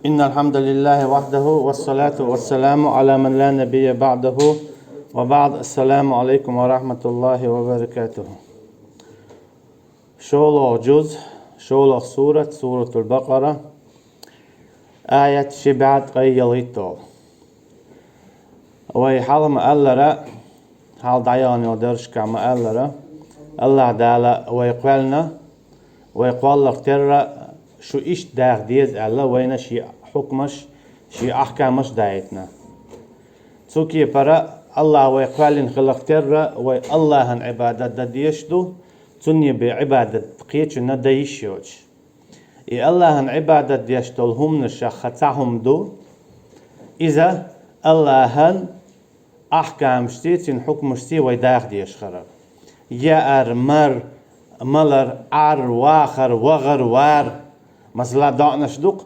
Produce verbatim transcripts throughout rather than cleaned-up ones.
إن الحمد لله وحده، والصلاة والسلام على من لا نبي بعده، وبعد. السلام عليكم ورحمة الله وبركاته. ШоллагӀа жуз, шоллагӀа сурат, Суратул Бакъара, аят ши бӀаь ткъе ялхитталгӀа. Вай хьалха ма-аллара, хьалха дӀаяханчу дарсашкахь ма-аллара, АллахӀ Дала вай кхоьллина, вай кхолларх терра шу иштта даха деза аьлла, вайна шен хьукмаш, шен ахкамаш даийтина. Цу кепара АллахӀ вай кхоьллина хиларх терра вай АллахӀан Ӏибадат дан дезаш ду, Цунна бен Ӏибадат кхечунна дан йиш йоцуш. И АллахӀан Ӏибадат деш долу хӀуманашах цхьа хӀума ду, иза АллахӀан ахкамашций, Цуьнан хьукмашций вай даха дезаш хилар. Яар, мар, малар, Ӏар, вахар, вахар, вар. Масала, доӀанаш ду-кх,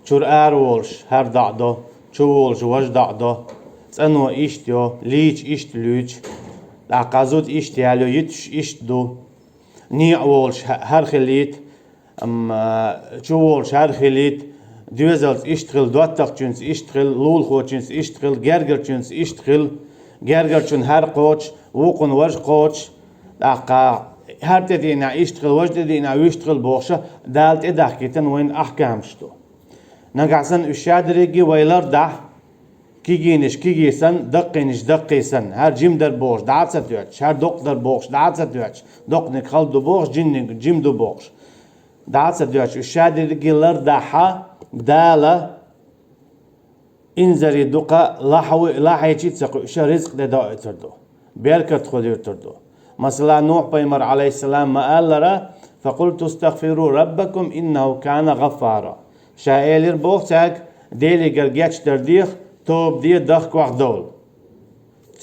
чуьра ара волуш хӀара доӀа до, чу волуш важа доӀа до, цӀано иштта йо, лийча иштта луьйчу, тӀаккха зуда иштта ялайо, йитуш иштта ду, некъа волуш хӀа-, хӀара хилийта, амма чу волуш хӀара хилийта, доьзалца иштта хила, доттагӀчуьнца иштта хила, лулахочуьнца иштта хила, гергарчуьнца иштта хила, гергарчунна хӀара кхочуш, вукхунна важа кхочуш, тӀаккха хӀара тӀедеънехь иштта хила, важа тӀедеънехь вуьшта хила бохуша, Дала тӀедахкийтина вайна ахкамаш ду. Нагахь санна уьш шадерриге вай лардахь, кегийнаш кегий санна, даккхийнаш даккхий санна, хӀара жима дара бохуш дӀа а ца тоьттуш, хӀара доккха дара бохуш дӀа а ца тоьттуш, доккханиг хала ду бохуш, жиманиг жима ду бохуш дӀа а ца доьттуш, уьш шадерриге лардахьа, Дала инзаре дукха лахьа-, лахьийча а ца кхуьуш, ризкъ де доуьйтур ду, беркат хуьлуьйтур ду. Масала, Нухь-пайхамар, Ӏалайхиссалам, ма-аллара: «فقلت استغفروا ربكم إنه كان غفارا». Ша элира боху цаьрга: «Делигара гечдар деха, тоба де, дохко ваха довла».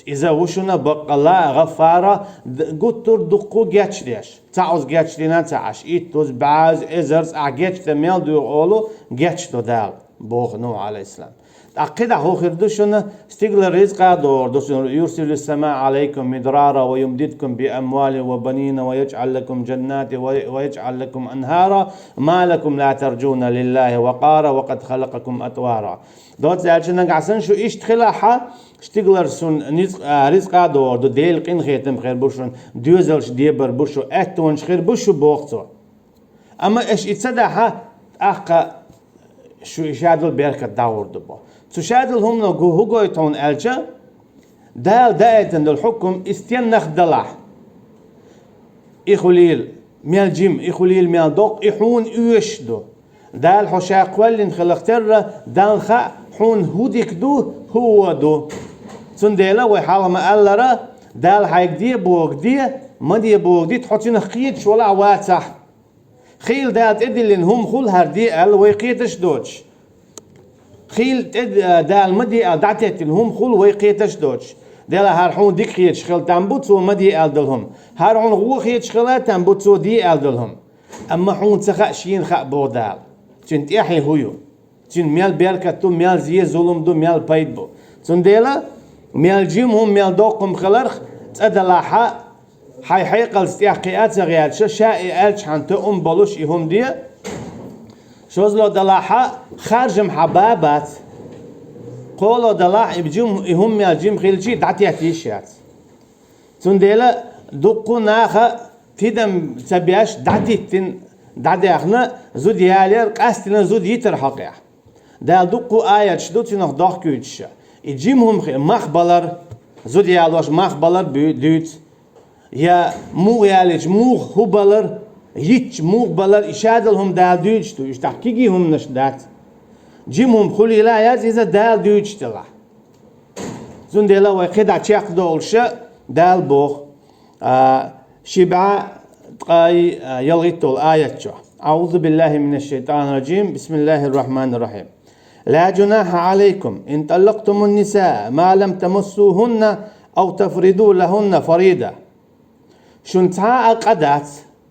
Иза ву шуна баккъалла а гӀаффара, д-, гуттар а дуккха гечдеш. Цхьаъ уза гечдина ца Ӏаш, иттаза, бӀезза, эзарза ахь гечдан мел дуьйгӀу олу, гечдо Дала, боху Нухь, Ӏалайхиссалам. ТӀаккха кхидӀа хӀун хир ду шуна? Стигалара ризкъа а догӀур ду шуна: «يرسل السماء عليكم مدرارا ويمددكم بأموال وبنين ويجعل لكم جنات و-، ويجعل لكم أنهارا ما لكم لا ترجون لله وقارا وقد خلقكم أطوارا». Доцца аьлча, нагахь санна шу иштта хилахьа, стигалара шуна низ-, а, ризкъа а догӀур ду, Делан къинхетам хир бу шуна, доьзалш дебар бу шу, аьттонаш хир бу шу, боху цо. Амма аша и ца дахьа, тӀаккха шу и шадолу беркат дӀагӀур ду бо. Цу шадолу хӀумано хӀу-, хӀу гойту хьуна аьлча, Дала даийтина долу хьукум и стеннах далахь. И хуьлийла мел жима, и хуьлийла мел доккха, и хьуна оьшуш ду. Дала хьо ша кхоьллина хиларх терра, Далла хаьа, хьуна хӀу дика ду, хӀу вон ду. Цундела вай хьалха ма-аллара, Дала хьайга де боху де, ма де боху дитта, хьо цуьнах кхеташ валахь, вацахь. Хийла Дала тӀедиллина хӀума хуьлу хӀара де аьлла, вай кхеташ доцуш. Хийла тӀе-, Дала ма де аьлла дӀатеттина хӀума хуьлу, вай кхеташ доцуш. Дела, хӀара хьуна дика хеташ хила там бу, цо ма де аьлла долу хӀума. ХӀара хьуна вон хеташ хила там бу, цо де аьлла долу хӀума. Амма хьуна ца хаьа, шена хаьа, боху Дала. Цуьнан тӀаьхье хӀу ю? Цуьнан мел беркат ду, мел зе, зулам ду, мел пайда бу. Цундела мел жима хӀума, мел доккха хӀума хиларх, цӀа далахьа, хьайн хьекъалца тӀехь кхиа а ца гӀерташ, ша и аьлча хьан тоьума болуш и хӀума де. Шозло далахьа, харжам хьан ба а бац. Кхоло далахь, и жим-, и хӀума мел жима хилчий, дӀатетта йиш яц. Цундела дуккха наха тидам ца беш, дӀадиттина, дӀадаьхна, зуда ялор, къаьстина зуда йитар хьокъехь. Дала дуккха аяташ ду цуьнах дохкуьйтуш. И жима хӀума хи-, мах балар, зуда ялош мах балар буь-, дуьйцу. Я муха ялийча, муха хӀу балар, йитча муха балар, и шадолу хӀума Дала дуьйцуш ду, иштта кегий хӀуманаш дац. Жима хӀума хуьлийла а яц иза Дала дуьйцуш делахь. Цундела вай кхидӀа чекхдолуша Дала боху, а, ши бӀе ткъе, а, ялхитталгӀа аят чохь. أعوذ بالله من الشيطان الرجيم. بسم الله الرحمن الرحيم. لا جناح عليكم إن طلقتم النساء ما لم تمسوهن أو تفرضوا لهن فريضة. Шуна цхьа а къа дац,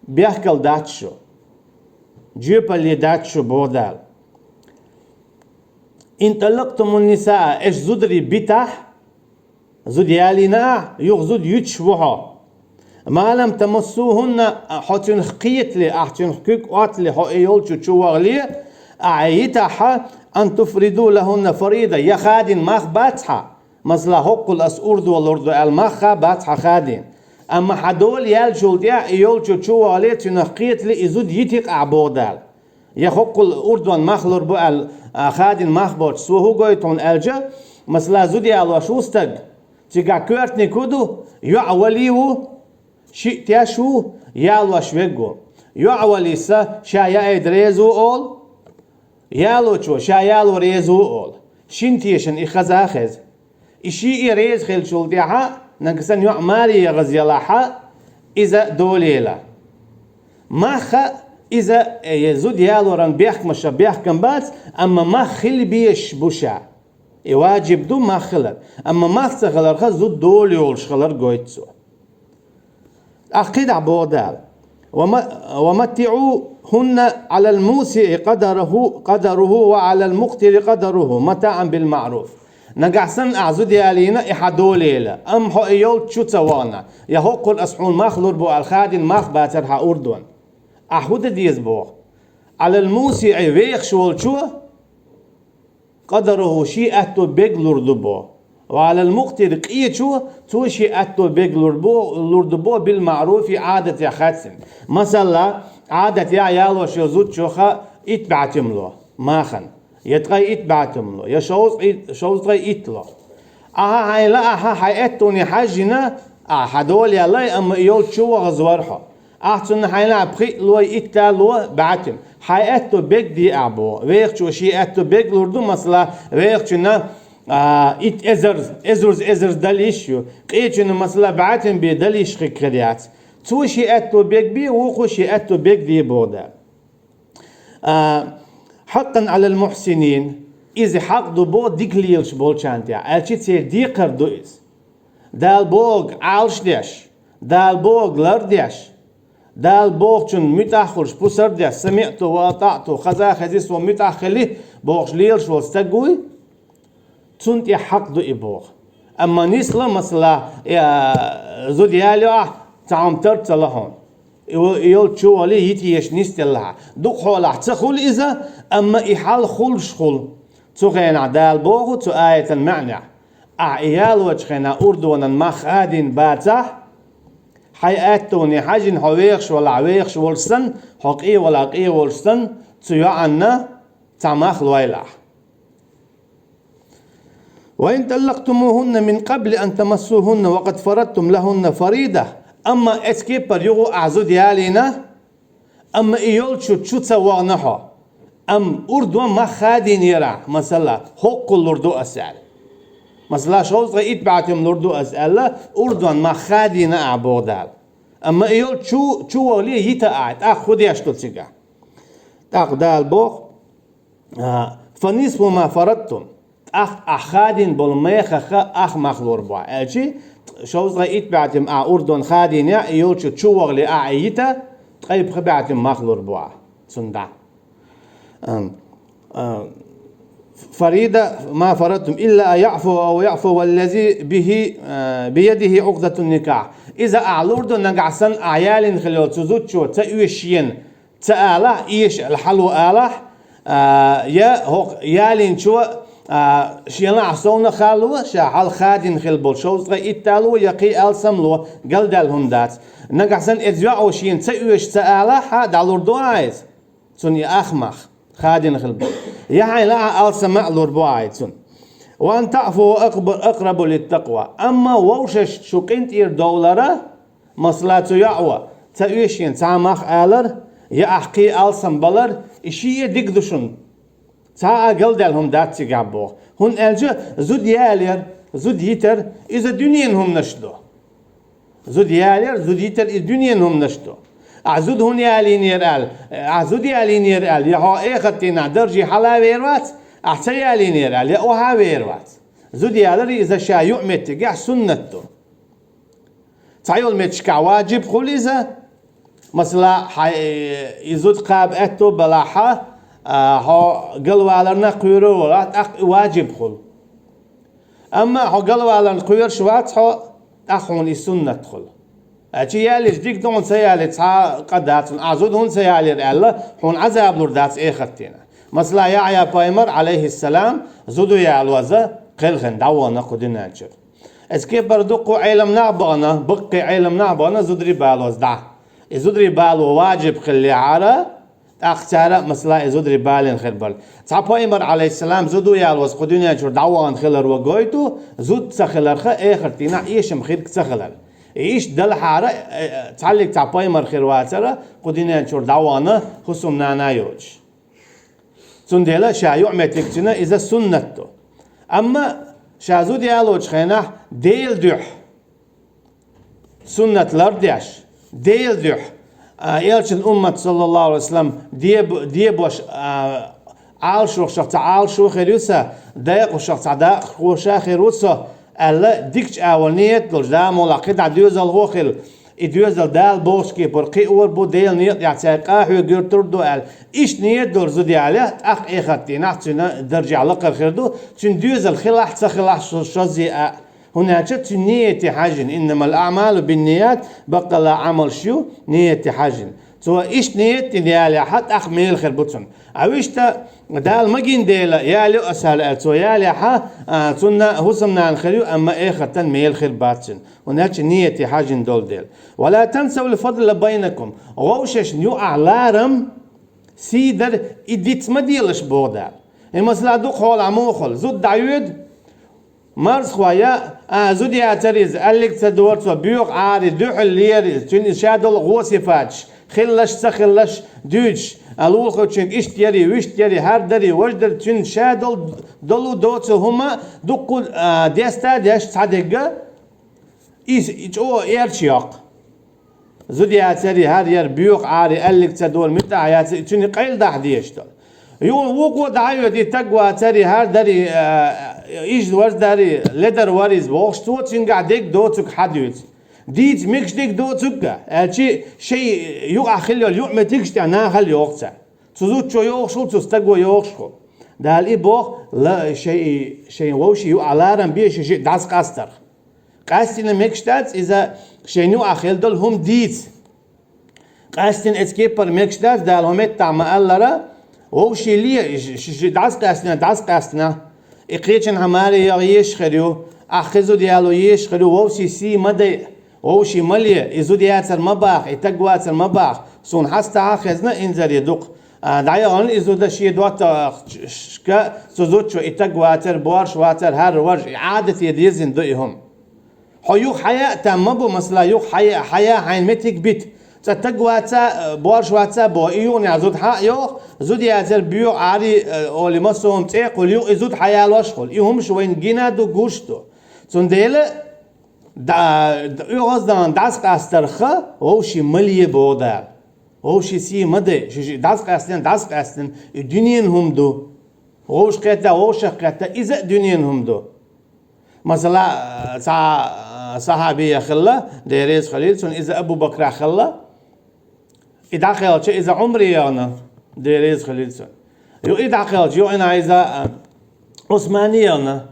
бехкал дац шу, жоьпалле дац шу, боху Дала. إن طلقتم النساء, аша зударий битахь, зуда ялийна ахь, юха зуда юьтуш ву хьо. ما لم تمسوهن, хьо цуьнах кхетале, ахь цуьнах куьг оттале, хьо и йолчу чу вахале, Ахьа йитахь, أن تفرضوا لهن فريضة, я хадийна мах бац хьа. Масала, хӀоккхул ас урдо лур ду аьлла мах бац хьа хадийна. Амма хьа дола яьллачул тӀехьа и йолчо чувале, цуьнах кхетале, и зуда йитий-кх ахь, боху Дала. Я хӀоккхул урдонна мах лур бу аьлла, а, хадийна мах боцуш, цо хӀун гойту хьуна аьлча, масала, зуда ялош ву стаг, цигахь коьртаниг хӀун ду, йоӀ валий ву, шиъ теш ву, ялош верг ву. ЙоӀ валийса, ша яийда реза ву олу, ялочо, ша яло реза ву олу. Шина тешана и хаза а хеза. И шиъ а реза хиллачул тӀаьхьа, нагахь санна йоӀ маре яхаза ялахь, иза долийла. Мах а, иза, э, зуда ялоран бехкамаша бехкам бац, амма мах хила безаш бу ша. И ваджиб ду мах хилар. Амма мах ца хиларх зуда дола йолуш хилар гойту цо. ТӀаккха кхидӀа боху Дала: «وم-, ومتعوهن على الموسع قدره، قدره وعلى المقتر قدره متاعا بالمعروف». Нагахь санна ахь зуда ялийна, и хьа долийла, амма хьо и йолчу чу ца вахана, я хӀоккхул ас хьуна мах лур бу аьлла хадийна мах бацара хьан урдонна. Ахь хӀун дан деза боху? «على الموسع», вехаш волчо, «قدره», шен аьтто берг лур ду боху. «وعلى المقتر», къечо, цо шен аьтто берг лур бо-, лур ду боху, «بالمعروف», Ӏадатехь хецна. Масала, Ӏадатехь ялош йолу зудчух итт бӀе тӀемало махана, я ткъе итт бӀе тӀемало, я шовзткъе ит-, шовзткъе итт ло. Ахьа хьайна лаахь, хьайн аьттоне хьаьжжина, ахьа хьан дола яьллай, амма и йолчу чу вахаза вара хьо. Ахьа цунна хьайна лаахь пхиъ ло, итт а ло, бӀе тӀем. Хьайн аьтто берг де ахь боху. Вехачо шен аьтто берг лур ду, масала, вехачунна, а, итт эзар, эзарза эзар дала йиш ю. Къечунна, масала, бӀе тӀем бен дала йиш хир яц. Цо шен аьтто берг бе, вукхо шен аьтто берг де боху Дала. А, «حقا على المحسنين», иза хьакъ ду боху дика лелаш болчарна тӀехь, аьлча церан декхар ду иза. Дала бохург Ӏалаш деш, Дала бохург лардеш, Дала бохучунна муьтӀахь а хуьлуш, пусар а деш, «سمعت وأطعت», хаза а хезий, со муьтӀахь а хили бохуш лелаш волу стаг вуй, цунна тӀехь хьакъ ду и боху. Амма нисло, масала, э, зуда ялайо ахь, цхьа хӀума тар ца ло хьуна. И во-, и йолчу чу валий, йитийша нисделла хьан. Дукха хьолахь ца хуьлу иза, амма и хьал хуьлуш хуьлу. Цу хенахь Дала боху цу аятан маьӀнехь: ахь и ялочу хенахь урдонан мах хадийна бацахь, хьайн аьттоне хьаьжжина хьо вехаш валахь, вехаш волуш санна, хьо къе валахь, къе волуш санна, цу йоӀанна цхьа мах лойла ахь. «وإن طلقتموهن من قبل أن تمسوهن وقد فرضتم لهن فريضة». Амма оцу кепара юха ахь зуда ялийна, амма и йолчу чу ца вахана хьо. Амма урдонан мах хадийнера ахь, масала, хӀоккхул лур ду ас аьлла. Масала, шовзткъе итт бӀе тӀем лур ду ас аьлла, урдонан мах хадийна ахь, боху Дала. Амма и йолчу чу, чу валий, йита ахь, тӀаккха хӀун деш ду цигахь? ТӀаккха Дала боху: «А, فنصف ما فرضتم». ТӀаккха ахь хадийна болу мехах ах мах лур бу ахь. Аьлча, шовзткъе итт бӀе тӀем ахь урдонан хадийнехь, и йолчу чу вахале ахь и йита, ткъе пхи бӀе тӀем мах лур бу ахь цунна дӀа. Ам, а, «فريضة ما فرضتم إلا أن يعفو أو يعفو الذي به، а, بيده عقدة النكاح». Иза ахь лур ду, нагахь санна ахь ялийна хилла йолу цу зудчо ца оьшу шена, ца алахь, эша аьлла хьало алахь, а, я хӀокху ялийначо, а, шена лаахь совнаха хало, ша хьалха хадийна хилла болу шовзткъе итт а ло, я кхин алсам ло, галдаьлла хӀума дац. Нагахь санна иза йоӀо шена ца оьшу ца алахь, хьа дӀалур ду ахь иза? Цунна и ах мах хадийна хилла болу. Я хьайна лаахь алсам а лур бу ахь цунна. «وأن تعفوا أقرب للتقوى». Амма вовшашца шу къинтӀера довлара, масала, цу йоӀо ца оьшу шена цхьа мах алар, я ахь кхин алсам балар, и шиъ а дика ду шуна. Цхьа а галдаьлла хӀума дац цигахь, боху. ХӀунда аьлча зуда ялар, зуда йитар, иза дуьненан хӀуманаш ду. Зуда ялар, зуда йитар, иза дуьненан хӀуманаш ду. Ахь зуда хӀунда ялийнера аьлла, ахь зуда ялийнера аьлла, я хьо эхартдийнахь дарже хьала а вер вац, ахь ца ялийнера аьлла, я охьа а вер вац. Зуда ялар иза ша юкъаметтигехь суннат ду. Цхьайолу меттигашкахь ваджиб хуьлу иза. Масала, хьайн, э, и зуда кхаба аьтто балахь, а, хьо галваларна кхоьрур валахь, тӀаккха и ваджиб хуьлу. Амма хьо галваларна кхоьруш вац хьо, тӀаккха хьуна и суннат хуьлу. Аьлча ялийча дика ду хьуна, ца ялийча цхьа а къа дац хьуна. Ахь зуда хӀунда ца ялийра аьлла, хьуна Ӏазаб лур дац эхартдийнахь. Масала, Яхья пайхамар, Ӏалайхиссалам, зуда ялоза кхелхина дӀавахана кху дуьнен чуьра. Эцу кепара дуккха Ӏелам нах бахана, баккхий Ӏелам нах бахана зударий балоза дӀа. И зударий бало важиб хиллехьара, тӀаккха цара а, масала, и зударий балийна хир бара. Цхьа пайхамар, Ӏалайхиссалам, зуда ялоза кху дуьнен чуьра дӀавахана хилар ва гойту, зуда ца хиларха эхарт дийнахь эшам хирг ца хилар. И иштта делахьара, э, цхьаллиг цхьа пайхамар хир вацара, кху дуьнен чуьра дӀавахана хӀусамнана йоцуш. Цундела ша юкъаметтиг цуьнан иза суннат ду. Амма ша зуда ялочу хенахь Делан дуьхьа суннат лардеш, Делан дуьхьа, а, элчан уммат, саллаллаху алейхи ва саллям, деб-, дебош, а, Ӏалашвахшах цхьа Ӏалашо хир ю сан, дакъашах цхьа дакъахоша хир ву со, аьлла, дикачу агӀор ниет долуш, да, муьлхха кхидӀа доьзалхо хила, и доьзал Дала бохучу кепара кхиор бу, Делан некъа тӀехь цаьрга къахьоьгуьйтур ду аьлла, иштта ниет долуш зуда ялехь, тӀаккха эхарт дийнахь цуьнан даржехь лакхара хир ду, цуьнан доьзал хилахь а, ца хилахь а, шо-, шозза а. ХӀунда аьлча цуьнан ниете хьаьжжина, иннамал аъмалу бинният, баккъалла Ӏамалш ю ниете хьаьжжина. Цо иштта ниет дина ялехь, тӀаккха мела хир бу цунна. А вуьшта Дала магийна дела, ял ю аса аьлла, цо ялехь, а, цунна хӀусамнана хир ю, амма эхартан мела хир бац цуьнан. ХӀунда аьлча ниете хьаьжжина долу дела. Ва ла тансавл фадла байнакум. Вовшашна юкъахь ларам, сий дар, и диц ма делаш, боху Дала. И масала дукха хьолахь муха хуьлу, зуда дӀайоьду, марзхо я, а, зуда яцара иза, аьллиг ца дора цо, боьха Ӏари, дуьхьал лера иза, цуьнан иза ша долу гӀо сифаташ, хиллаш а, ца хиллаш а дуьйцуш, а, лулахочуьнга иштта яри, вуьшта яри, хӀара дари, важа дари, цуьнан ша долу, долу доцу хӀума дуккха, а, деста а деш цхьа дегга, иза и чӀогӀа эрча йоккху. Зуда яцара, хӀара яра, боьха Ӏари, аьллиг ца дора, муьтӀахь яцара, цуьнан къайладахьа дезаш долу. Юха вукхо дӀайоьду, и таг вацара, хӀара дари, а, иза важа дари, ледар вара иза, бохуш, цо цуьнгахь дерг доцург хьан дуьйцу? Дийца мегаш дерг доцург а, аьлчи шайн юкъахь хилла йолу юкъаметтигаш тӀехь нахала йоху цара. Цу зудчо йохуш хуьлу, цу стаго йохуш хуьлу. Дала и боху, ла, шайн, шайн вовшийн юкъахь ларам бе, ши-шиъ дӀасакъастарх. Къаьстина мегаш дац иза шайн юкъахь хилла долу хӀума дийца. Къаьстина эцу кепара мегаш дац, Дала хӀун меттахь ма-аллара, вовшийн ле, ш-, ш-, ш-, дӀасакъаьстина, дӀасакъаьстина. И кхечанхьа маре яха езаш хир ю, ахь кхин зуда яло езаш хир ю, вовшийн сий ма дайа, вовшийн ма ле, и зуда яцар ма баха, и таг вацар ма баха, суна хьастахь а хезна инзаре дукха. А, дӀаяхана и зуда шен доттагӀашка, цу зудчо и таг вацар, борш вацар, хӀара важа, и Ӏадате дезина ду и хӀума. Хьо юха хьая а там ма бу, масала, юха хьая, хьая хьайна меттиг бита. Цкъа таг ваца, э, борш ваца боху, и юханехь зуда хьа а йоху, зуда яцара, боьха Ӏари, э, олий, массо а хӀума цӀе а кхуллу, юха и зуда хьаялош а хуьлу. И хӀумаш вайна гина а ду, гуш а ду. Цундела да-, да-, оьгӀаздахана дӀасакъастарх вовшийн ма ле, боху Дала. Вовшийн сий ма дайа, ши-шиъ дӀасакъаьстина, дӀасакъаьстина, и дуьненан хӀума ду. Вовшах кхетта, вовшах кхетта, иза а дуьненан хӀума ду. Масала, цхьа сахьаби хилла, Дела реза хуьлийла цунна, иза Абу Бакрах хилла. И дӀакхелхича, иза Ӏумаре яхана, Дела реза хуьлийла цунна. Юха и дӀакхелхича, юха иза, а, Ӏусмане яхана.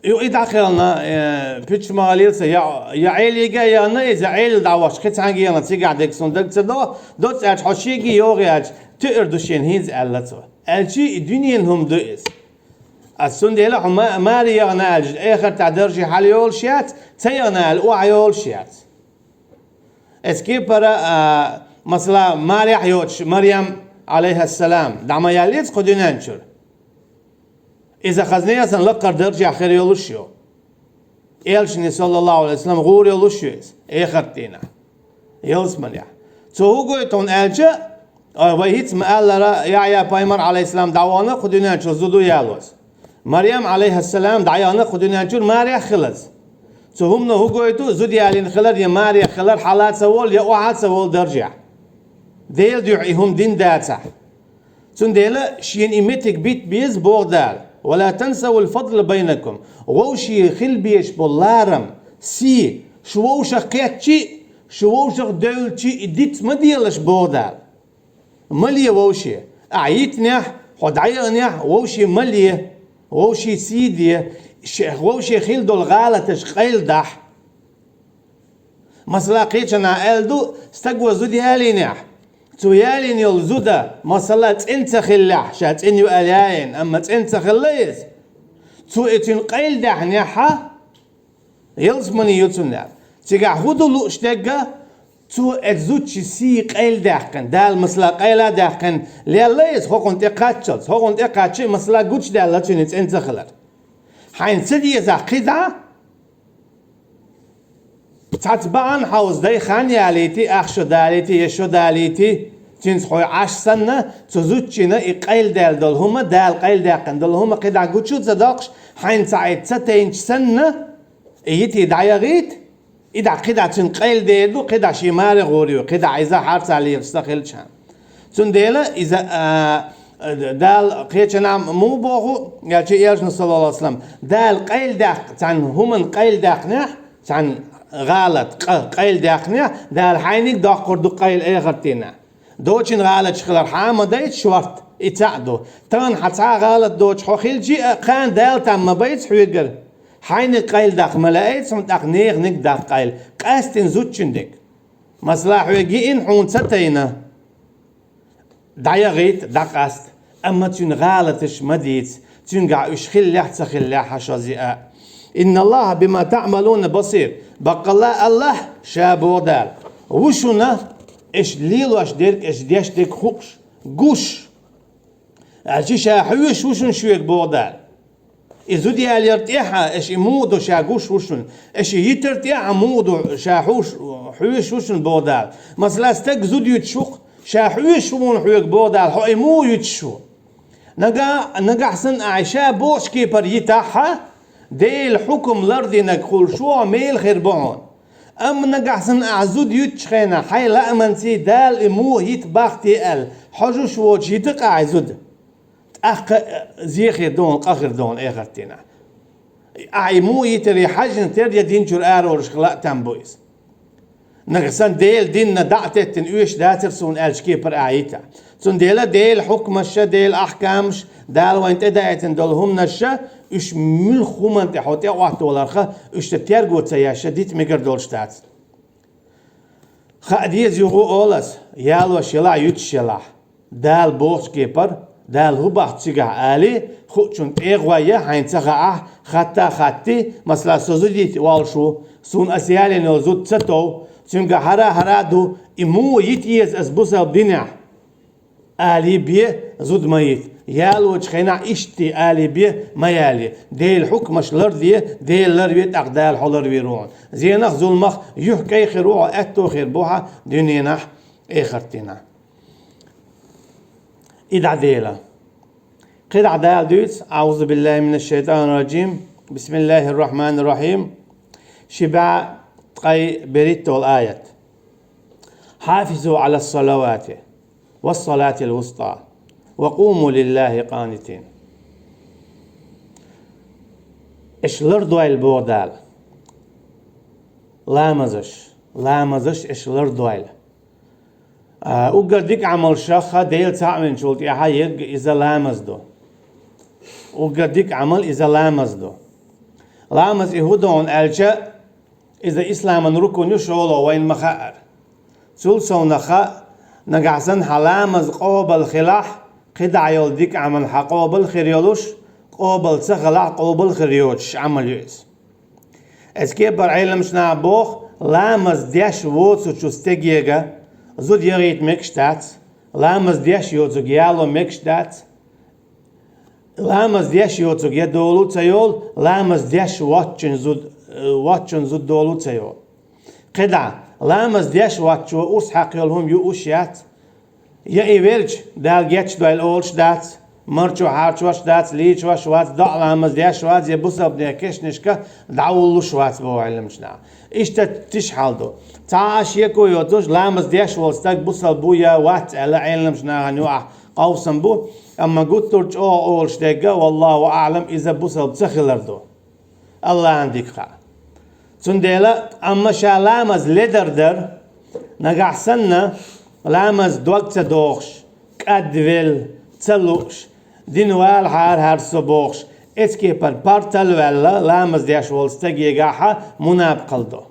Юха и дӀакхелхина, э, пуьчча ма хилийла цо, я, я Ӏелига а яхана иза, Ӏелил дӀавахча, кхин цхьаьнгге яхана, цигахь дерг суна дага ца до, доцца аьлча, хьо шега йогӀу аьлча, туьур ду шена хӀинца, аьлла цо. Аьлчи, и дуьненан хӀума ду иза. Ас цундела хьо ма-, маре яхана аьлча, эхартахь дарже хьала йолуш яц, ца яхана аьлла, охьа йолуш яц. Эцу кепара, а, масала, марехь йоцуш Марьям, Ӏалайхиссалам, дӀа ма яьллий иза кху дуьнен чуьра? Иза хазне а сан лакхара даржехь хир йолуш ю. Элчане, саллаллаху алейхи ва саллям, гӀур йолуш ю иза, эхарт дийнахь. Ялсманехь. Цо хӀун гойту хьуна аьлча, а, вай хӀинца ма-аллара, Яхьъя пайхамар, Ӏалайхиссалам, дӀавахана кху дуьнен чуьра зуда ялоза. Марьям, Ӏалайхиссалам, дӀаяхана кху дуьнен чуьра марехь хилаза. Цу хӀумано хӀун гойту, зуда ялийна хилар я марехь хилар хьала а ца волу, я охьа а ца волу даржехь. Делан дуьхьа и хӀума дина дацахь. Цундела шена и меттиг бита беза, боху Дала: «Ва ла тансавул фадла байнакум». Вовшийн хила безаш болу ларам, сий, шу вовшах кхетчи а, шу вовшах девлчи а и диц ма делаш, боху Дала. Ма ле вовше. Ахьа йитинехь, хьо дӀаяханехь, вовше ма ле, вовшийн сий де, ше-, вовше хила долу гӀалаташ къайладахь. Масала, кхечанхьа аьлла ду, стаго зуда ялийнехь, Цо ялийна йолу зуда, масала, цӀена ца хиллехь, ша цӀена ю аьлла яийна, амма цӀена ца хилла иза. Цо и цуьнан къайладаьхнехь, ялсамани ю цунна аьлла. Цигахь хӀун ду лууш дерг? Цо оцу зудчун сий къайладаьккхина, Дала, масала, къайла а даьккхина, лелла иза хӀокхунна тӀе кхаччалц, хӀокхунна тӀе кхаччи, масала, гучудаьлла цуьнан цӀена ца хилар. Хьайна ца дезахь кхидӀа, цхьацца бахьана хьовзадай, хан ялийти, ах шо далийти, я шо далийти, цуьнца хьо Ӏаш санна, цу зудчина и къайладаьлла долу хӀума, Дала къайладаьккхина долу хӀума кхидӀа гучу а ца доккхуш, хьайна цхьаъ ца тайначу санна, и йитий дӀаяхийта, и дӀа кхидӀа цуьнан къайладер ду, кхидӀа шен маре гӀур ю, кхидӀа иза хьарцахь лелаш ца хилча. Цундела иза, а, Дала кхечанхьа муха боху, аьлча, элчано, саллаллаху алейхи ва саллам, Дала къайладаьккх-, цхьана хӀуманна къайладаьккхинехь, цхьана гӀалат, къа, къайладаьккхинехь, Дала хьайниг доккхур ду къайла эхартийнахь. Доцчун гӀалаташ хилар хьан а ма дайта шорта, и цхьаъ ду. Тахана хьан цхьа а гӀалат доцуш хьо хилчи а, кхана Дала там ма байца хьоьгара. Хьайниг къайладаккха ма лаьийца хьуна, тӀаккха неханиг даккха къайла. Къаьсттина зудчуьнниг. Масала, хьоьга йиъна, хьуна ца тайна. ДӀаяхийта, дӀакъаста, амма цуьнан гӀалаташ ма дийца, цуьнгахь уьш хиллехь а, ца хиллехь а, хьан шозза а. «Инна Аллаха бима таъмалуна басир». Баккъалла Аллах, ша боху Дала, ву шуна, аша лелош дерг, аша деш дерг хууш, гуш. Аьлча ша хьоьжуш ву шуна шуьга, боху Дала. И зуда ялаяр тӀехь а, аша и муха ду, ша гуш ву шуна. Аша и йитар тӀехь а муха ду, ша хьоьжуш, хьоьжуш ву шуна, боху Дала. Масала, стаг зуда юьтуш ву-кх, ша хьоьжуш ву хьуна хьоьга, боху Дала, хьо и муха юьтуш ву. Нагахь, нагахь санна ахь ша бохучу кепара йитахь а, Делан хьукам лардинарг хуьлуш ву хьо, мела хир бу хьуна. Амма нагахь санна ахь зуда юьтучу хенахь, хьайн лааманций Дала и муха йита бах те аьлла, хьожуш воцуш йита-кх ахь и зуда. ТӀаккха, э, зе хир ду хьуна, къа хир ду хьуна эхартийнахь. Ахь и муха йитаре хьаьжна тера я динчуьра ара волуш хила а там бу иза. Нагахь санна Делан динна дӀа а теттина оьшуш дацара суна аьллачу кепара ахь йитахь. Цундела Делан хьукмаша, Делан ахкамаша, Дала вайна тӀедаийтина долу хӀуманаша, уьш муьлхха хӀуманна тӀе хьо тӀеӀоттаваларха, уьш сан терго ца еш, дита мегар долуш дац. Хаа деза юха а олу ас, ялош елахь, юьтуш елахь, Дала бохучу кепара, Дала хӀун боху цигахь алий, хуучунна тӀегӀо ян хьайна ца хаахь, хатта а хатти, масала, со зуда йита волуш ву, суна ас ялийна йолу зуда ца тов, цуьнгахь хӀара а, хӀара а ду, и муха йита еза ас бусалба динехь, алий бен, зуда ма йита. Ялочу хенахь иштта алий бен, ма ялий. Делан хьукмаш ларде, Дела ларве, тӀаккха Дала хьо ларвийр ву хьуна. Зенах а, зуламах а юьхькӀай хир ву хьо, аьтто хир бу хьан дуьненахь а, эхартийнахь а. И дӀа Дела. КхидӀа Дала дуьйцу: «АӀузу биллахи минаш шайтанир раджим. Бисмиллахир рахманир рахим». Ши бӀе ткъе берхӀитталгӀа аят. «Хьафизу Ӏалас салавати вас салатил вуста ва къуму лиллахи къанитин». Аша лардойла, боху Дала. Ламазаш, ламазаш аша лардойла. А, уггар дика Ӏамалшах Дела цхьаъ винчул тӀаьхьа ерг иза ламаз ду. Уггар дика Ӏамал иза ламаз ду. Ламаз и хӀун ду хьуна аьлча, иза исламан рукун ю, шолгӀа вайна ма хаъара. Цул совнаха, нагахь санна хьан ламаз къобал хилахь, кхидӀа йолу дика Ӏамал хьан къобал хир йолуш, къобал ца хилахь, къобал хир йоцуш Ӏамал ю иза. Эцу кепара Ӏеламчу наха боху, ламаз деш воцучу стегега зуда яхийта мегаш дац, ламаз деш йоцург яло мегаш дац, ламаз деш йоцург я долу ца йолу, ламаз деш воцчун зуда, воцчун зуда долу ца йолу. КхидӀа, ламаз деш воцчо урс хьакха йолу хӀума юуш яц, я и велча, Дала гечдойла олуш дац, марчо хьарчош дац, лийчош вац, доӀа ламаз деш вац, я бусалбанийн кешнашка дӀавуллуш вац, боху Ӏеламчу наха. Иштта тиша хьал ду. Цхьа а шеко йоцуш, ламаз деш волу стаг бусалба ву я вац аьлла, Ӏеламчу нахана юкъахь къовсам бу, амма гуттар а чӀогӀа олуш дерг, валлаху аӀлам, иза бусалба ца хилар ду. Аллахьан дика хаьа. Цундела, амма ша ламаз ледар дара, нагахь санна, ламаз дог ца дохуш, кӀадвелла, ца лууш, дин валахьара хӀара со бохуш, эцу кепара партал а ваьлла, ламаз деш волу стагегахьа мунапкъал до.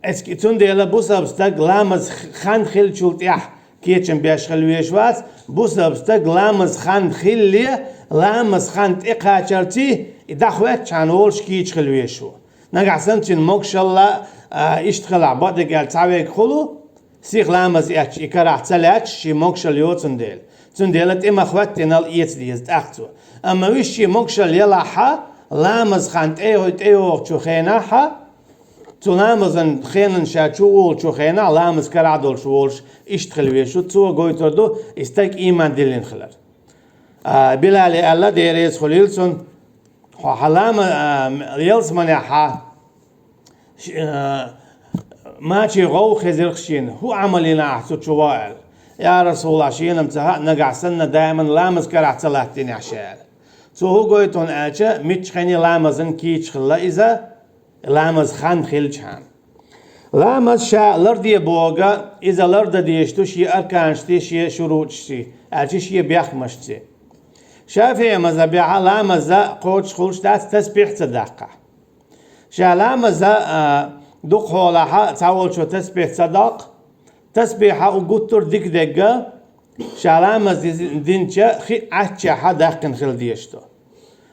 Эцки-, цундела бусалба стаг ламаз хан хиллачул тӀехьа кечам беш хила везаш вац, бусалба стаг ламаз хан хиллале, ламаз хан тӀекхачарций, и дӀахӀоттача хана волуш кийча хила везаш ву. Нагахь санна цуьнан могушалла, а, иштта хилахь, бакъдерг аьлча, цхьаверг хуьлу, сиха ламаз эцча, и карахь ца лаьтташ, шен могушалла йоцун дела. Цундела тӀе ма хӀоттинал эца деза тӀаккха цо. Амма вуьш шен могушалла елахь, ламаз хан тӀе-, тӀейогӀучу хенахь, цу ламазан хенан ша чу волучу хенахь, ламаз карахь долуш волуш иштта хила везаш ву, цо гойтур ду, и стаг ийман диллина хилар. А, Билале аьлла, Дела реза хуьлийла цунна, хьо хьан лама-, а, ялсаманехь хьан, ш-, а, мачийн гӀовгӀа хезира шена, хӀун Ӏамал йина ахь цу чу ван аьлла. Я Расулаллах, шена-м ца хаьа, нагахь санна даиман ламаз карахь ца латтийнехь ша аьлла. Цо хӀун гойту хьуна аьлча, миччахьа ламазан кийча хилла иза, ламаз хан хиллачхьана. Ламаз ша ларде бохург, иза лардан дезаш ду шен арканашций, шен шурутӀашций, аьлча шен бехкамашций. ШафиӀий мазхӀабехь ламаз кхочуш хуьлуш дац тасбихь ца даккхахь. Ша ламаз, а, дукха хьолахь цхьаволчо тасбихь ца доккху, тасбихь уггар гуттар а дика дерг, ша ламаз диз-, динча хи Ӏаччехь даьккхина хила дезаш ду.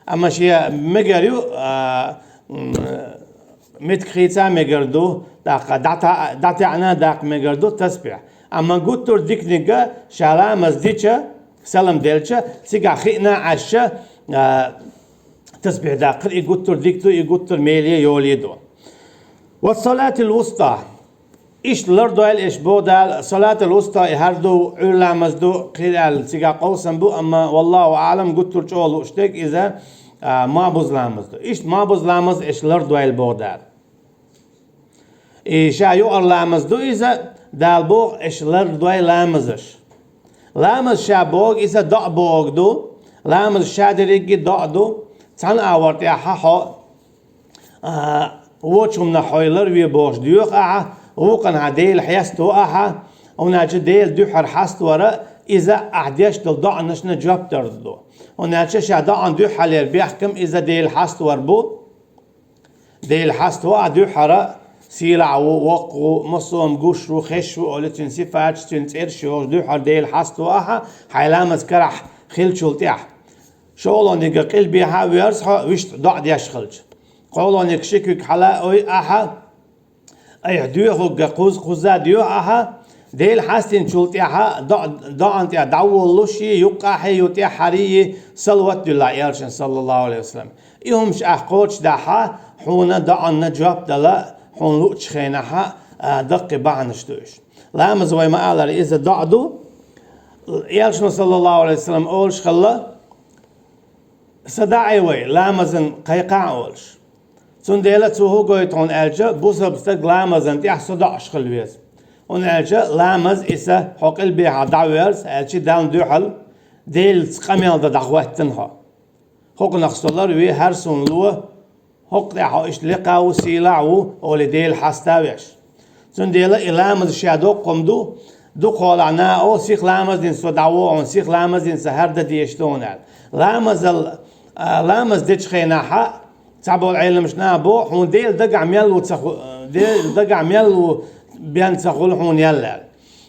Амма шен мегар ю, а, м, меттиг хийца а мегар ду, тӀаккха дӀата-, дӀатаьӀна а даккха мегар ду тасбихь. Амма гуттар а диканиг ша ламаз дича, салам делча, цигахь хиъна а Ӏаьшша, а, тасбихь даккхар, и гуттар а дика ду, и гуттар а меле а йоле а ду. Ва салатил вуста. Иштта лардойла аша боху Дала, салатал вуста и хӀара ду, Ӏуьйра ламаз ду, кхин аьлла цигахь къовсам бу, амма, валлаху аӀлам, гуттар а чӀогӀа лууш дерг иза, а, мабуз ламаз ду. Иштта мабуз ламаз аша лардойла боху Дала. И ша юкъара ламаз ду иза, Дала боху аша лардойла ламазаш. Ламаз ша бохург иза доӀа бохург ду, ламаз ша дерриге а доӀа ду, цхьана агӀор тӀехь хьо а, вочу хӀуманах хьо ларве бохуш доьху ахьа, вукханхьа Дела хьеставо ахьа, хӀунда аьлча Дела дуьххьара хьаставар иза ахьа деш долу доӀанашна жоп дар ду. ХӀунда аьлча ша доӀан дуьххьалера бехкам иза Дела хьаставар бу. Дела хьаставо ахьа дуьххьара, сийлахь ву, воккха ву, массо а гуш ву, хезаш ву олий, цуьнан сифаташ, цуьнан цӀераш йохуш дуьххьара Дела хьаставо ахьа, хьайн ламаз карахь хиллачул тӀехь. ШолгӀаниг, къилбехьа а верза хьо, вуьшта доӀа деш хилча. КхоалгӀаниг, ши куьг хьала а ой ахьа, айхьа доьхург кхуза, кхузза а доьху ахьа, Дела хьастинчул тӀаьхьа доӀа, доӀан тӀехь дӀаволлуший, юккъахьий, ю тӀаьххьарий, салават дуьллахь элчанна, саллаллаху Ӏалайхи ва саллам. И хӀумаш ахь кхочушдахьа, хьуна доӀанна жоп дала, хьуна луучу хенахьа, а, даккхий бахьанаш ду уьш. Ламаз вай ма-аллара иза доӀа ду. Элчано, саллаллаху Ӏалайхи ва саллам, олуш хилла: «Са даӀий вай, ламазан кхайкхахьа», олуш. Цундела цо хӀун гойту хьуна аьлча, бусалба стаг ламазан тӀехь со доӀуш хила веза. ХӀунда аьлча ламаз иза хьо къилбехьа дӀаверза аьлча, Далла дуьхьал Делаца къамел дан дӀахӀоьттина хьо. ХӀокхунах со ларве, хӀара суна ло, хӀокху тӀехь хьо иштта лекха ву, сийлахь ву, олий Дела хьаставеш. Цундела и ламаз ша доккха хӀума ду, дукха хьолахь наха олу, сиха ламаз дина со дӀавогӀу хьуна, сиха ламаз дина сан хӀара дан дезаш ду хьуна аьлла. Ламазал, а, ламаз дечу хенахьа, цхьаболу Ӏеламаш наха боху, хьуна Дела дагахь мел ву ца ху-, Дела дагахь мел ву бен ца хуьлу хьуна ял аьлла.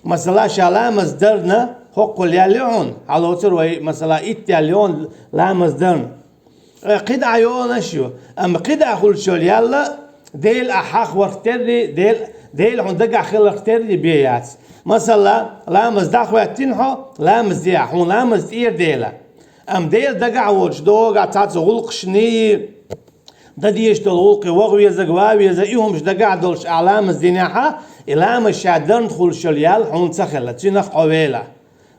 Масала, ша ламаз дарна, хӀоккхул ял ю хьуна, хьалоцур вай, масала, итт ял ю хьуна ламаз дарна. Э, кхидӀа йоланаш ю, амма кхидӀа хуьлуш йолу ял Дела ахь хьахаварх терри, Дела, Дела хьуна дагахь хиларх терри бен яц. Масала, ламаз дӀахӀоьттина хьо, ламаз дехьа, хьуна ламаз тӀера Дела. Амма Дела дагахь а воцуш, догӀа цхьацца гӀуллакхашний, дан дезаш долу гӀуллакхе ваха везаг, ван веза, и хӀумаш дагахь а долуш ахь ламаз динехьа, и ламаз ша дарна хуьлуш йолу ял хьуна ца хилла, цуьнах хьо вела.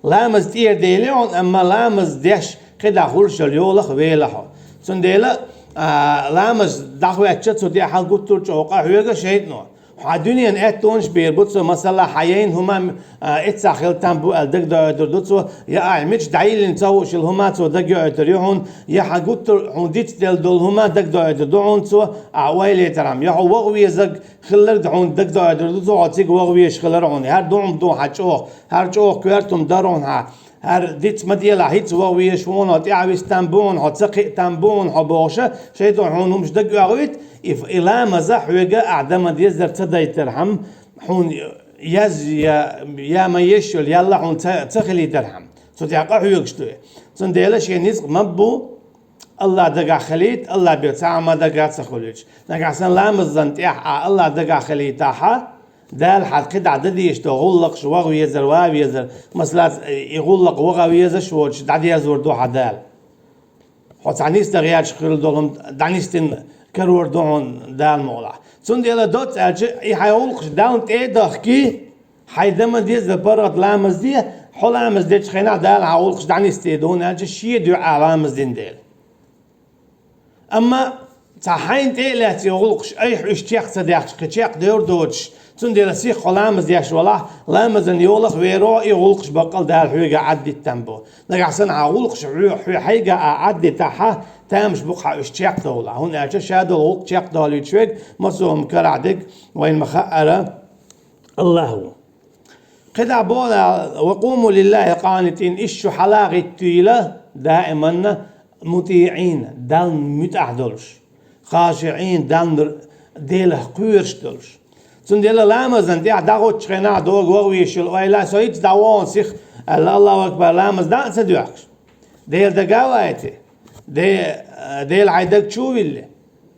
Ламаз тӀера Дела ю хьуна, амма ламаз деш кхидӀа хуьлуш йолу йолах вела хьо. Цундела, а, ламаз дӀахӀоьттича, цу тӀехьа гуттар а чӀогӀа къахьоьгу шайтӀано. Хьан дуьненан аьттонаш бийр бу цо, масала, хьан яйна хӀума, а, эццахь хила там бу аьлла дагадоуьйтур ду цо, я ахь мича дӀайиллина ца хууш йолу хӀума цо дагайоуьйтур ю хьуна, я хьан гуттар а хьуна дицделла долу хӀума дагадоуьйтур ду хьуна цо, ахь ойла йитархьама, я хьо ваха везаг хилларг хьуна дагадоуьйтур ду цо, хьо цига ваха везаш хилар хьуна, хӀара ду хӀума ду хьан чӀогӀа, хӀара чӀогӀа коьрта хӀума дара хьуна хьан. ХӀара диц ма делахь, хӀинца ваха везаш ву хьо, тӀаьхьа вистам бу хьо, хьо ца кхийтам бу хьо бохуша, шайтӀо хьуна хӀумаш дага оьгӀуьйту, и, и ламаза хьоьга ахь дан ма деззара ца дайтархьама, хьуна яз я, я ма еш йолу, ялла хьуна ца, ца хилийтархьама. Цу тӀехь къахьоьгуш ду и. Цундела шен ницкъ ма бу, Аллах дагахь хилийта, Аллах бен цхьа а ма дагахь ца хуьлуьйтуш. Нагахь санна ламазан тӀехь а Аллах дагахь хилийтахьа, Дала хьан кхидӀа дан дезаш долу гӀуллакхаш, ваха везар, ван везар, масала, и гӀуллакх ваха везаш воцуш, дӀадерзор ду хьан Дала. Хьо цхьа нисдан гӀерташ хилла долу хӀума дӀанисдина карор ду хьуна Дала мукъалахь. Цундела доцца аьлча, и хьайн гӀуллакхаш Далла тӀе а дахкий, хьайн дан ма деззара паргӀат ламаз де, хьо ламаз дечу хенахь Дала хьан гӀуллакхаш дӀанисдийр ду хьуна аьлча, шен дуьхьа ламаз дина дела. Амма цхьа хьайна тӀе а лаьцна гӀуллакхаш, айхьа уьш чекх ца даьхча, кхин чекхдевр доцуш, цундела сиха хьо ламаз деш валахь, ламазан йолах вер ву хьо, и гӀуллакхаш баккъал Дала хьоьга Ӏаддиттам бу. Нагахь санна хьан гӀуллакхаш хьоь, хьоь хьайга а Ӏаддитахьа, тамаш бу-кх хьан уьш чекхдовла. ХӀунда аьлча шадолу гӀуллакх чекхдолуьйтуш верг массо а хӀума карахь дерг вайна ма-хаъара Аллах ву. КхидӀа боху Дала: «Ва къуму лиллахи къанитин», иштта шу хьала гӀиттийла, даиманна мутиӀин, Далла муьтӀахь долуш, хашиӀин, Далла, Делах кхоьруш долуш. Цундела ламазан тӀехь дӀахӀуттучу хенахь догу ваха везаш йолу ойла, со хӀинца дӀавахана сиха аьлла, Аллаху акбар, ламаз дӀа а ца доьхкуш. Дела дага а вайти, Де-, Дела хьайн даг чу а вилли.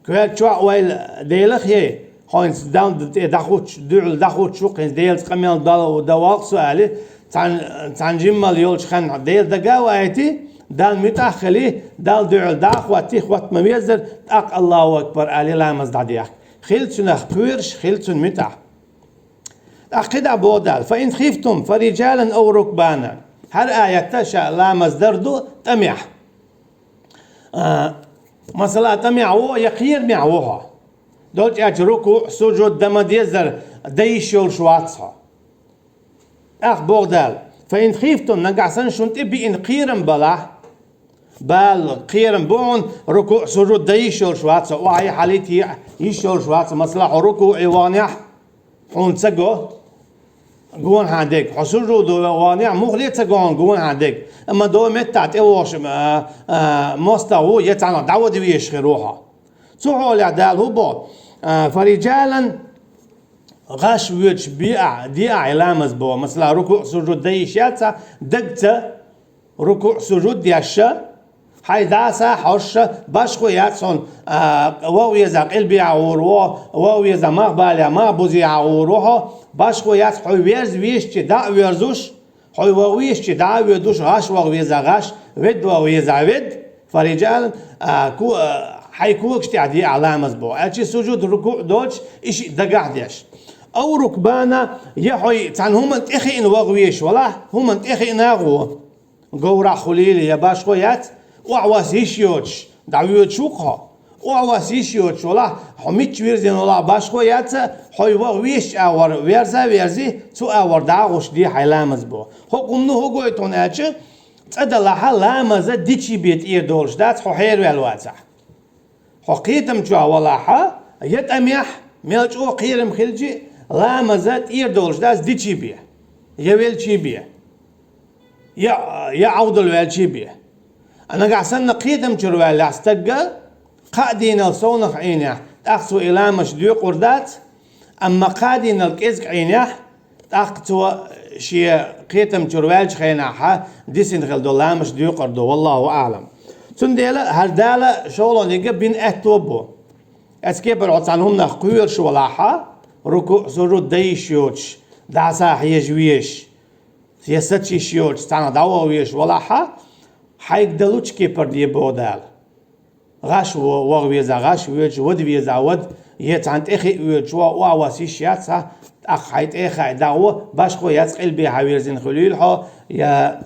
Коьрта чохь а ойла Делах яй, хьо хӀинца Далла тӀе дӀахӀуттуш, дуьхьал дӀахӀуттуш ву-кх хӀинца, Делаца къамел дала, дан валкх со аьлли, цхьана, цхьана жиммал йолчу хенахь Дела дага а вайти, Далла муьтӀахь а хили, Далла дуьхьал дӀа а хӀотти, хӀотта ма веззара, тӀаккха Аллаху акбар аьлли ламаз дӀадехка. Хила цунах кхоьруш, хила цунна муьтӀахь. ТӀаккха кхидӀа боху Дала: «Фа ин хифтум фа риджалан ав рукбана». ХӀара аятта ша ламаз дар ду тӀамехь. А, масала, тӀамехь ву я кхерамехь ву хьо. Долчу аьлча рукуъ, сужуд дан ма деззара, дан йиш йолуш вац хьо. ТӀаккха боху Дала: «Фа ин хифтум», нагахь санна шуна тӀе биъна кхерам балахь, бала, кхерам бу хьуна, рукуъ, сужуд дан йиш йолуш вац хьо, охьа а, хьала а теӀа йиш йолуш вац хьо. Масала, хьо рукуъе ваханехь, хьуна ца го гонахьа дерг. Хьо сужудо ваханехь, муххале а ца го хьуна гонахьа дерг. Амма догӀу меттахь тӀевогӀуш, а, а, мостагӀа ву, я цхьанхьа дӀавада везаш хир ву хьо. Цу хьолехь Дала хӀун боху? А, фа риджалан, гӀаш воьдуш бе ахь, де ахь и ламаз боху. Масала, рукуъ, сужуд дан йиш яц хьан, дагца рукуъ, сужуд деш, хьайн дӀаса хьожуш, башхо яц хьуна, а, ваха веза къилбехьа гӀур ву, ваха веза мах балехьа, мах бузехьа гӀур ву хьо, башхо яц хьо верза везачи дӀа а воьрзуш, хьо ваха везачи дӀа а воьдуш, гӀаш ваха веза гӀаш, ведда ваха веза ведда, фа риджалан, а, ко-, а, хьайн когаш тӀехь де ахь ламаз боху. Аьлча сужуд, рукуъ доцуш, и шиъ дагахь деш. Ав рукбана, я хьо цхьана хӀуманна тӀе хиъна ваха везаш валахь, хӀуманна тӀе хиъна а гӀо. Говрахь хуьлийла я башхо яц, охьавасса йиш йоцуш, дӀавоьдуш ву-кх хьо. Охьавасса йиш йоцуш валахь, хьо мичча вирзина валахь башхо яц, хьо ваха везачу агӀор верза а верзи, цу агӀор дӀа а гӀуш де хьайн ламаз боху. ХӀокху хӀумано хӀун гойту хьуна аьлча, цкъа далахьа ламаза дичи бен тӀера долуш дац, хьо хьераваьлла вацахь. Хьо кхетам чохь валахьа, я тӀамехь, мел чӀогӀа кхерам хилчи, ламаза тӀера долуш дац дичи бен, я велчи бен, я, я Ӏовдал ваьлчи бен. А нагахь санна кхетам чуьра ваьллехь стагга, кхаа дийнал совнах Ӏийнехь, тӀаккха цо и ламазаш доькъур дац, амма кхаа дийнал кӀезиг Ӏийнехь, тӀаккха цо шен кхетам чуьра ваьллачу хенахьа дисина хила долу ламазаш доькъур ду, валлаху аӀлам. Цундела хӀара Дала шолгӀаниг бина аьтто бу. Эцу кепара хьо цхьана хӀуманах кхоьруш валахьа, рукуъ, сужуд дан йиш йоцуш, дӀаса хьежа везаш, я саца йиш йоцуш, цхьанхьа дӀаваха везаш валахьа, хьайга далучу кепара де боху Дала. ГӀаш во-, ваха веза гӀаш воьдуш, вада веза вада, я цхьана тӀе хиъна воьдуш ву, охьавасса йиш яц хьан, тӀаккха хьайн тӀе а хаий дӀагӀо, башхо яц къилбехьа вирзина хуьлийла хьо, я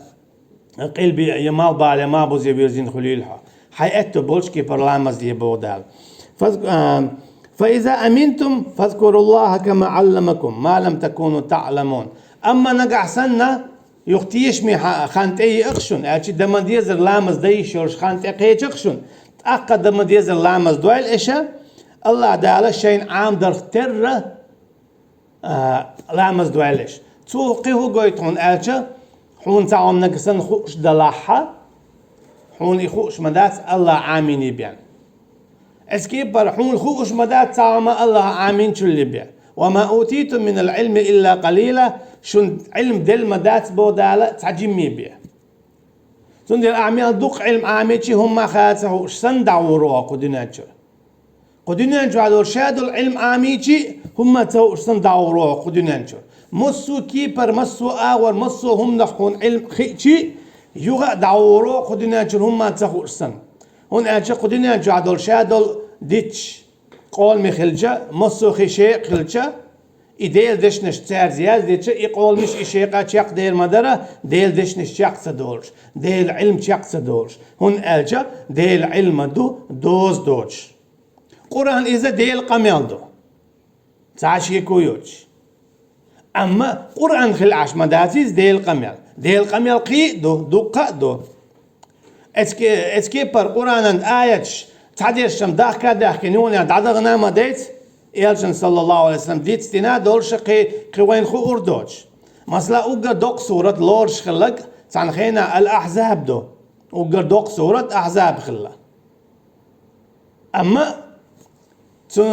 къилбе, я малхбале, малхбузе вирзина хуьлийла хьо. Хьайн аьтто болчу кепара ламаз де боху Дала. Фаз-, а, «Фа иза аминтум, фазкуруллаха кама Ӏалламакум, ма лам такуну таӀламун». Амма нагахь санна, юха тешаме ха-, хан тӀе йиъ-кх шуна, аьлча дан ма дезара ламаз дан йиш йолуш хан тӀе кхеча-кх шуна, тӀаккха дан ма дезара ламаз дойла аша, Аллах Дала шайна Ӏамадарх терра, а, ламаз дойла аша. Цо кхин хӀун гойту хьуна аьлча, Хьуна цхьа хӀума нагахь санна хууш далахь, хьуна и хууш ма дац АллахӀа Ӏамийна бен. Эцу кепара хьуна хууш ма дац цхьа хӀума АллахӀа Ӏамийначул бен. «وما أوتيتم من العلم إلا قليلا», шуна Ӏилма делла ма дац боху Дала цхьа жимма бен. Цундела ахь мел дукха Ӏилма Ӏамийча а хӀумма а ца хууш санна дӀагӀур ву хьо кху дуьнен чуьра. Кху дуьнен чохь долу шадолу Ӏилма Ӏамийча а хӀумма а ца хууш санна дӀагӀур ву хьо кху дуьнен чуьра. Массо а кепара, массо а агӀор, массо а хӀуманах хьуна Ӏилма хиъча а, юха а дӀагӀур ву хьо кху дуьнен чуьра хӀумма а ца хууш санна. ХӀунда аьлча кху дуьнен чохь долу шадолу дитт къоламаш хилча, массо а хи шекъа хилча, и Делан дешнаш цаьрца яздича, и къоламаш и шекъа чекхдер ма дара, Делан дешнаш чекх ца долуш, Делан Ӏилма чекх ца долуш. ХӀунда аьлча Делан Ӏилма ду доза доцуш. Къуръан иза Делан къамел ду. Цхьа шеко йоцуш. Амма Къуръан хила Ӏаш ма дац иза Делан къамел. Делан къамел кхин а ду, дуккха а ду. Эцке-, эцкепара Къуръанан аяташ цхьадерш-м дахка а даьхкина, юха а дӀадахана ма дайца, Элчан, саллаллаху Ӏалайхи ва саллам, дицдина долуш кхин, кхин вайна хуур доцуш. Масала, уггар доккха сурат лоруш хилларг цхьана хенахь Ал-Ахьзаб ду. Уггар доккха сурат Ахьзаб хилла. Амма цу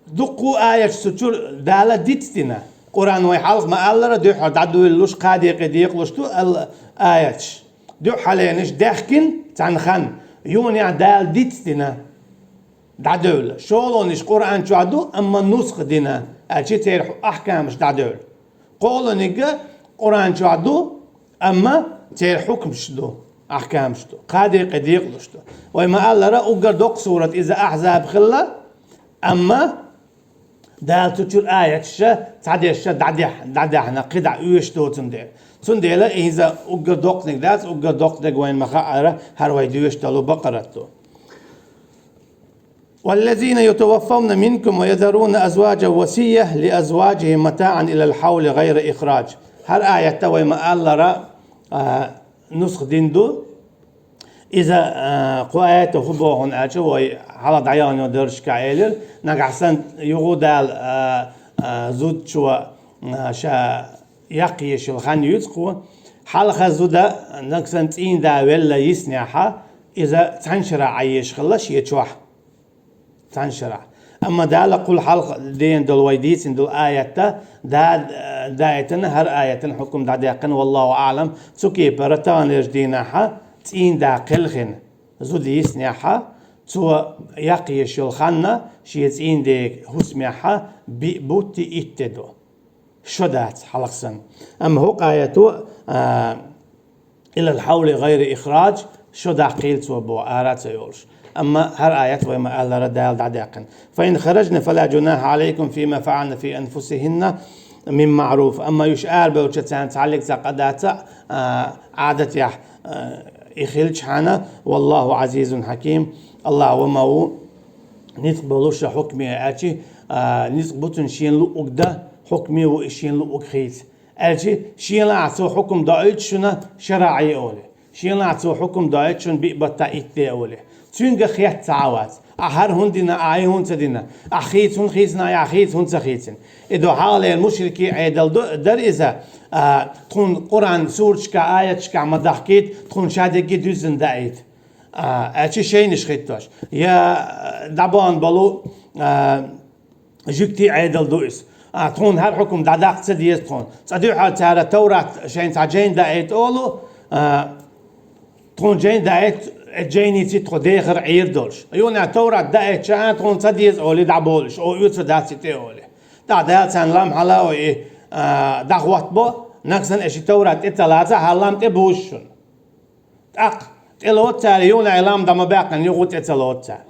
дуккха а аяташ цу чуьра Дала дицдина. Къуръан вай хьалха ма-аллара дуьххьара дӀадуьйлалуш, кхаа декъе декъалуш ду ал-, аяташ. Дуьххьаленаш даьхкина цхьана ханна, юха а Дала дицдина, дӀадевлла. ШолгӀанаш Къуръан чохь ду, амма нусха дина, аьлча церан ахкамаш дӀадевлла. КхоалгӀаниг а Къуръан чохь ду, амма церан хьукмаш ду, ахкамаш ду, кхаа декъе декъалуш ду. Вай ма-аллара, уггар доккха сурат иза Ахьзаб хилла, амма Дала цу чуьра аяташ цхьадерш дӀадехь-, дӀадаьхьна, кхидӀа оьшуш доцун дела. Цундела иза уггар доккханиг дац, уггар доккханиг вайна ма-хаъара, хӀара вай доьшуш долу Бакъарат ду. «والذين يتوفون منكم ويذرون أزواجا وصية لأزواجهم متاعا إلى الحول غير إخراج». ХӀара аят а вай ма-аллара, а, нусха дина ду. Иза, а, кху аята хӀун боху аьлча, вай хьалха дӀаяханчу дарсашкахь элира, нагахь санна юха а Дала, а, а, зудчо, а, ша яккха езаш йолу хан юьйцу кхо. Хьалха зуда нагахь санна цӀийнда велла йиснехь, иза цхьана шарахь Ӏан езаш хилла шен чохь. Цхьана шарахь. Амма Дала кхул хьалха деана долу вай дийцина долу аят а, да-, даийтина, хӀара аятан хьукам дӀадаьккхина, валлаху аӀлам, цу кепара таханлерчу дийнахь цӀийнда кхелхина зуда йиснехь, цо яккха езаш йолу хан шен цӀийнде хӀусамехь биъ бутт, итт де ду. Шо дац хьалха санна. Амма хӀокху аято, а, «إلى الحول غير إخراج», шо даккхийла цо боху, ара а ца йолуш. Амма хӀара аят вай ма-аллара Дала дӀадаьккхина. «فإن خرجن فلا جناح عليكم فيما فعلن في أنفسهن من معروف». Амма уьш арабевлча царна цхьаллиг цхьа къа дац, а, Ӏадатехь, а, и хилчхьана, «والله عزيز حكيم». АллахӀ ва ма ву, ницкъ болуш а, хьукме аьлча, а, ницкъ бу цуьнан шена луъург дан, хьукме ву и шена луъург хийца. Аьлча, шена лаахь цо хьукам доуьйту шуна шарахь Ӏе олий. Шена лаахь цо хьукам доуьйту шуна биъ баттахь итт де олий. Цуьнга хетта ца Ӏа вац. Ахь хӀара хӀунда дина, ахь и хӀунда ца дина? Ахь хийца хӀунда хийцина, ахь хийца хӀунда ца хийцина? И ду хьалхалера мушрикийн Ӏедал ду-, дара иза, а, тхуна Къуръан сурашкахь, аяташкахь ма дахкийта, тхуна ша дерриге дуьззина даийта. А, аьлча шайнаш хӀиттош. Я, а, дӀабахана болу, а, жуьгтийн Ӏедал ду иза. А, тхуна хӀара хьукам дӀадаккха ца деза тхуна. Цкъа дуьххьара цара Таврат шайна цхьа жайна даийта олу, а, тхуна жайна даийта, э, жайница тхо дехар Ӏийр долуш. Юха а Таврат даийта ша а тхуна ца деза олий дӀаболуш, о, оьцур дац и тӀе олий. ТӀаккха Дала царна лам хьала а, и, а, дӀахӀоттабо, нагахь санна аша и Таврат тӀе ца лаца, хӀара лам тӀе бузу шуна. ТӀаккха тӀелоцу цара, юха а лам дӀа ма баьккхина, юха тӀе ца лоцу цара.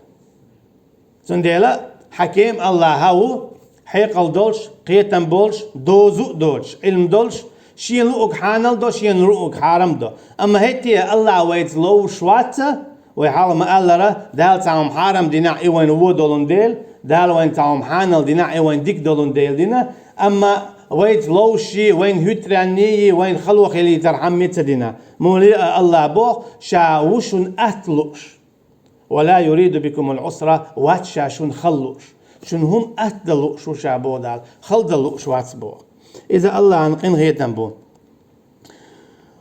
Цундела Хьаким АллахӀ ву, хьекъал долуш, кхетам болуш, дозу а доцуш, Ӏилма долуш, шена луъург хьанал до, шена луъург хьарам до. Амма хӀетте АллахӀ вайца ловзуш вац, вай хьалха ма-аллара, Дала цхьа хӀума хьарам динехь, и вайна вон долун дела, Дала вайна цхьа хӀума хьанал динехь, и вайна дика долун дела дина, амма вайца ловзуш, вайна хӀуьттаренний, вайна хало хилийтархьама ца дина. Муха а АллахӀ боху, ша ву шуна атта лууш. «ولا يريد بكم العسر», вац ша шуна хала лууш. Шуна хӀума атта дан лууш ву ша боху Дала, хала дан лууш вац боху. Иза АллахӀан къинхетам бу.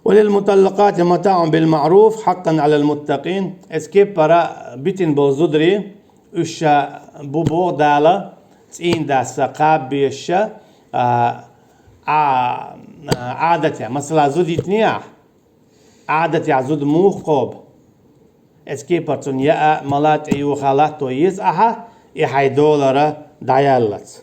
وللمطلقات متاع بالمعروف حقا على المتقين. Эцу кеппара битина болу зударий, уьш ша бу боху Дала, цӀийнан дас кхаба безаш, а, а, Ӏадатехь, масала, зуда йитинехь, Ӏадатехь зуда муха кхобу? Эцу кепара цунна яа, мала, тӀеюха латто еза ахьа, и хьайн долара дӀаяллалц.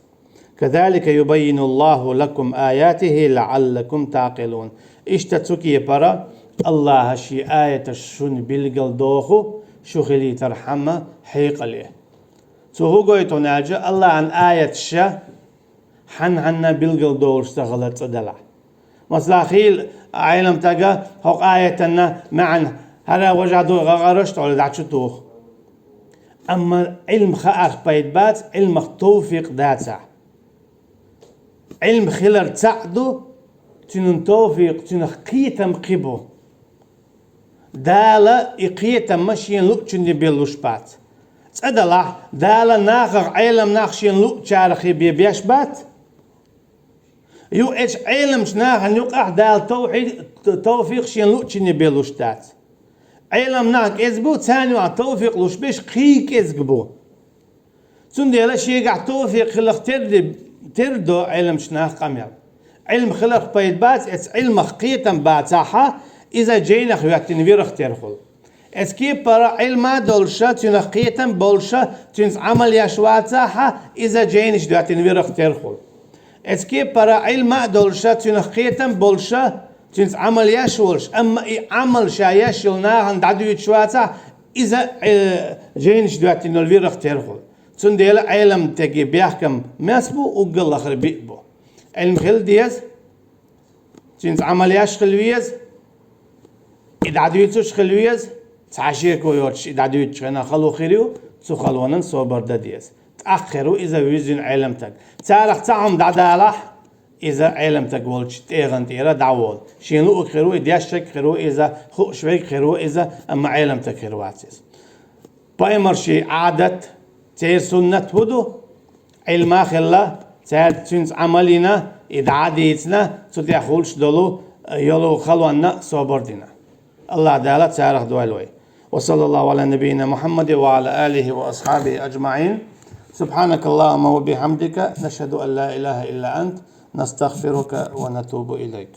كذلك يبين الله لكم آياته لعلكم تعقلون. Иштта цу кепара Аллаха шен аяташ шуна билгалдоху, шу хилийтархьама хьекъале. Цо хӀун гойту аьлча, Аллахьан аяташ хьанна-хьанна билгалдолуш ца хилар цӀа далахь. Масала, хийла Ӏеламстага хӀокху аятанна маьӀна хӀара важа дуй гӀагӀараш а тӀе дӀачу туху. Амма Ӏилма хаарх пайда бац, Ӏилмах товфикъ дацахь. Ӏилма хилар цхьаъ ду, цуьнан товфикъ, цуьнах кхетам кхин бу. Дала и кхетам шен луъучунна беллуш бац. ЦӀа далахь, Дала нахах, Ӏеламнах шен луъучарах бен беш бац. Ю, эцу Ӏеламчу нахана юкъахь Дала товхьи-, товфикъ шен луъучунна беллуш дац. Ӏеламнах кӀезиг бу, царна юкъахь товфикъ луш берш кхин а кӀезиг бу. Цундела шегахь товфикъ хиларх тера де-, тера до Ӏеламчу наха къамел. Ӏилма хиларх пайда бац, эцу Ӏилмах кхетам бацахь, иза жайнах хӀоьттина вирах тера хуьлу. Эцу кепара Ӏилма а долуша, цуьнах кхетам болуша, цуьнца Ӏамал еш вацахь, иза жайнаш доьттина вирах тера хуьлу. Эцу кепара Ӏилма а долуша, цуьнах кхетам болуша, цуьнца Ӏамал еш волуш, амма и Ӏамал ша еш йолу нахана дӀадуьйцуш вацахь, иза, э, жайнаш доьттина йолу вирах тера хуьлу. Цундела Ӏеламстеган бехкам мас бу, уггар лахара биъ бу. Ӏилма хила деза, цуьнца Ӏамал еш хила веза, и дӀадуьйцуш хила веза, цхьа шеко йоцуш и дӀадуьйцучу хенахь хало хир ю, цу халонан собар дан деза. ТӀаккха хир ву иза вуьззина Ӏеламстаг. Царах цхьа хӀума дӀадалахь, иза Ӏеламстаг волчу тӀегӀан тӀера дӀаволу. Шен луург хир ву, и дешнарг хир ву иза, хууш верг хир ву иза, амма Ӏеламстаг хир вац иза. Пайхамарийн Ӏадат, церан суннат хӀун ду? Ӏилма хилла, цаьрца цуьнца Ӏамал йина, и дӀа а дийцина, цу тӀехь хуьлуш долу, йолу халонна собар дина. АллахӀ Дала царах дойла вай. وصلى الله على نبينا محمد وعلى آله وأصحابه أجمعين. سبحانك اللهم وبحمدك، نشهد أن لا إله إلا أنت، نستغفرك ونتوب إليك.